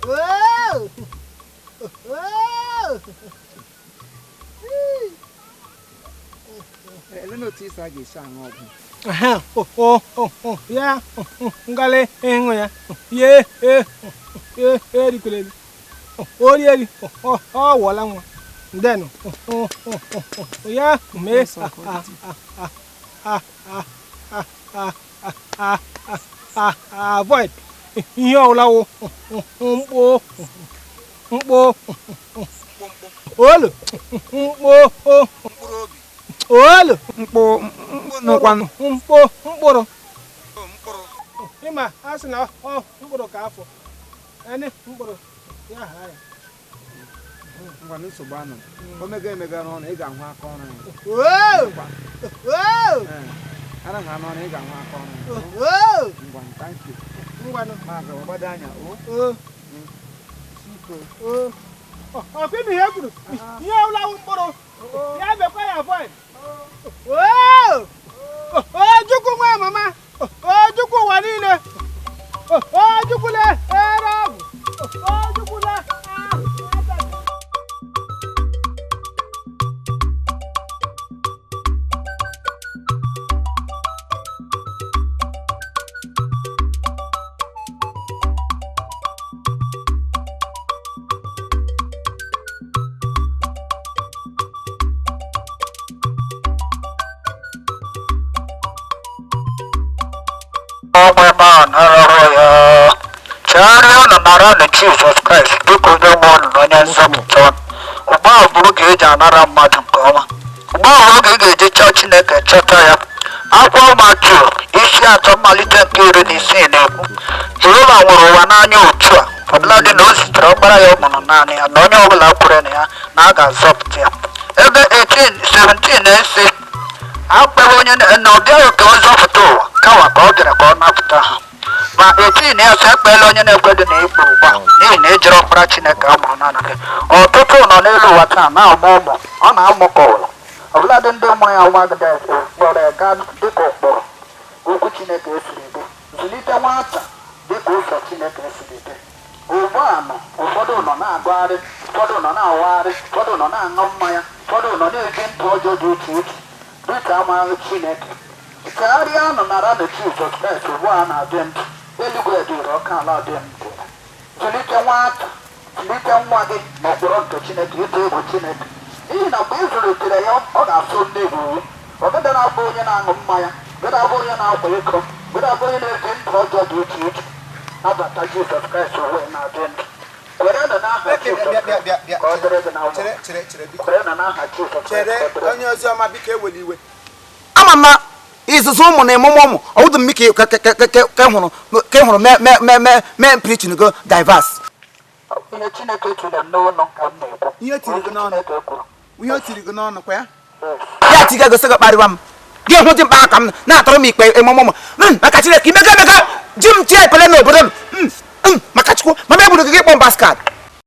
Oh! Oh! Ele na otu isi a ga-esi aṅụ ọgwụ. O o o ya ngalị ịṅụ ya ye e e erikweleli orieri ọ wụọla nwa ndenụ ya mee avoid ihe ọwụla wụ mkpo mkpo olu mkpo olu mkpo mkpụrụ mkpo mkpụrụ ịma a sị na ọ mkpụrụ ka afọ ene mkpụrụ ya ha ya. Ngwa nsogbu anọ omega emega n'ọnụ ị ga-ahụ aka ọrụ ya. Ara ha n'ọnụ ị ga-ahụ aka ọrụ ya. Ngwa, thank you. Ngwanụ ma ga gbado anya o ọkwa ịnụ ihe kwuru ihe ọbụla wụ mkpụrụ ya mekwa ya avoid. Ojukwu nwa mama, Ojukwu ụwa niile, Ojukwu le ere ọgwụ, Ojukwu le. Chegharịa nara na Jizọs Kraịst dịka onye nwe unu na onye nzọpụta unu. Ugbu a bụ oge eji anara mmadụ nke ọma. Ugbu a bụ oge ị ga-eji chọọ Chineke chọta ya. Akwụkwọ Matiu isi 3 mmalite nke 16 na-ekwu, Jehova nwụrụ ụwa n'anya otu a, ọbụladị na o zitere ọkpara ya ọ mụrụ naanị ya, na onye ọbụla kwere na ya na a ga-azọpụta ya. Ebe 18 17 na-esi akpọrọ onye na ọ bịaghị ka ọ zọpụta ụwa, kama ka ọ bịara ka ọ napụta ha. Ma 18 ya sị ekpeela onye na-ekweghị na ikpe ugbu a, n'ihi na ejiri ọkpara Chineke a mụrụ naanị gị. Ọtụtụ nọ n'elu ụwa taa na-amụ ụmụ, ọ na-amụ ka ụlọ. Ọbụladị ndị mụrụ ya nwa agadi kpọrọ ya gaa dịka ụkpụrụ okwu Chineke esiri dị. Zụlite nwata dịka ụzọ Chineke esiri dị. Ugbu a nọ, ụfọdụ nọ na-agụgharị, ụfọdụ nọ na-awagharị, ụfọdụ nọ na-aṅụ mmanya, ụfọdụ nọ na-ebi ndụ ọjọọ dị iche iche dịka amaghị Chineke. Chegharịa nụ nara na Jizọs Kraịst ugbu a na-adị ndụ. Eluigwe dịrị ọka ala dị ndụ. Zụlite nwata, zụlite nwa gị n'ụkpụrụ nke Chineke, ịtụ egwu Chineke. N'ihi na mgbe ị zụlitere ya, ọ ga-asụ nne gị uwe. Ọ gaghị na-abụ onye na-aṅụ mmanya, gaghị abụ onye na-akwa iko, gaghị abụ onye na-ebi ndụ ọjọọ dị iche iche. Nabata Jizọs Kraịst ugbu a na-adị ndụ. Kwerenụ n'aha Jizọs Kraịst ka ọ dịrị gị na mma. Kwerenụ n'aha Jizọs Kraịst ka ọ dịrị gị. Onye oziọma biko ewela iwe. Ama m na izuzu ụmụ na emume ụmụ ọwụdụ m ka ị hụrụ mee preaching go diverse. Ihe Chineke tiri m n'ọnụ ka m na-ekwu. Ihe tiri gị n'ọnụ. Ihe o tiri gị n'ọnụ kwa ya? Ya tiga gosi gị kparịwa m. Gị hụ dị mkpa aka m na-atọrọ m ikpe emume ụmụ. Maka Chineke imega emega ji m tie epele n'obodo m. Maka Chukwu mama egburu gị kpọm basket.